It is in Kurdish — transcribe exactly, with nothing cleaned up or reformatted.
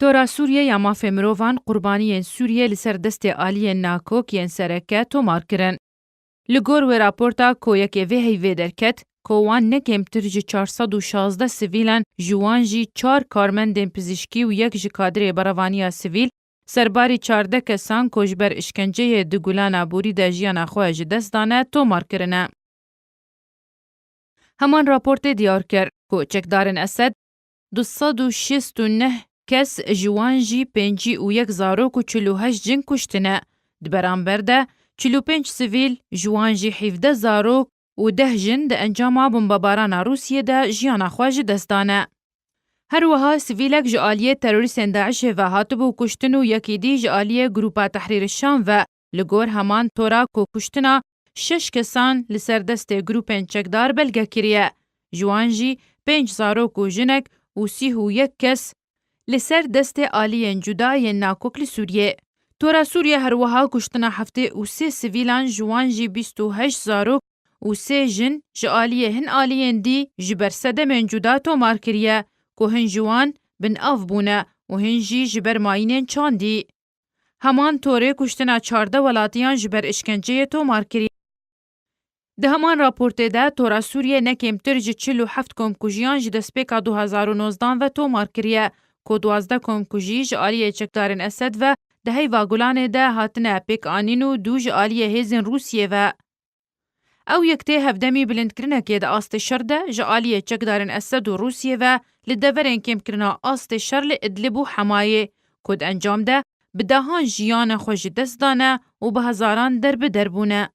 Tora Sûriye ya Mafê Mirovan qurbaniyên Sûriye li ser destê aliyên nakok yên sereke tomar kirin. Li gor wê raporta ku yekê vê heyvê derket, ku wan ne kêmtir ji çar sed û şazdeh sivîlan, ji wan jî çar karmendên pizîşkî û yek ji kadrê berevaniya sivîl, serbarî çardeh kesan ku ji ber îşkenceyê di gulana borî de jiyana xwe ji dest dane, tomar kirine. Heman raportê diyar kir ku çekdarên Esed du sed û şêst û neh kes, ji wan jî pêncî û yek zarok û çil û heşt jin kuştine. Di beramber de çil û pênc sivîl, ji wan jî hevdeh zarok û deh jin di encama bombebarana Rûsiyê de jiyana xwe ji dest dane. Her wiha sivîlek ji aliyê terorîstên DAIŞê ve hatibû kuştin û yekî dî ji aliyê Grûpa Tehrîr Şam ve li gor heman tora ku kuştina şeş kesan li ser destê grûpên çekdar belge kiriye. Ji wan jî pênc zarok û jinek û sîh û yek kes li ser destê aliyên cuda yên nakok li Sûriyê. Tora Sûriye her wiha kuştina heftê û sê sivîlan, ji wan jî bîst û heşt zarok û sê jin ji aliyê hin aliyên dî ji ber sedemên cuda tomar kiriye ku hin ji wan bin av bûne û hin jî ji ber mayînên çandî. Heman torê kuştina çardeh welatiyan ji ber îşkenceyê tomar kiriye. Di heman raportê de, Tora Sûriye ne kêmtir ji çil û heft komkujiyan ji destpêka du hezar û nozdan ve tomar kiriye, ku duwazdeh komkujî ji aliyê çekdarên Esed ve di heyva Gulanê de hatine pêkanîn û du ji aliyê hêzên Rûsiyê ve. Ew yek tê hevdemî bilindkirinekê di astê şer de ji aliyê çekdarên Esed û Rûsiyê ve li deverên kêmkirina astê şer li Idlib û Hemayê, ku di encam de bi dehan jiyana xwe ji dest dane û bi hezaran derbider bûne.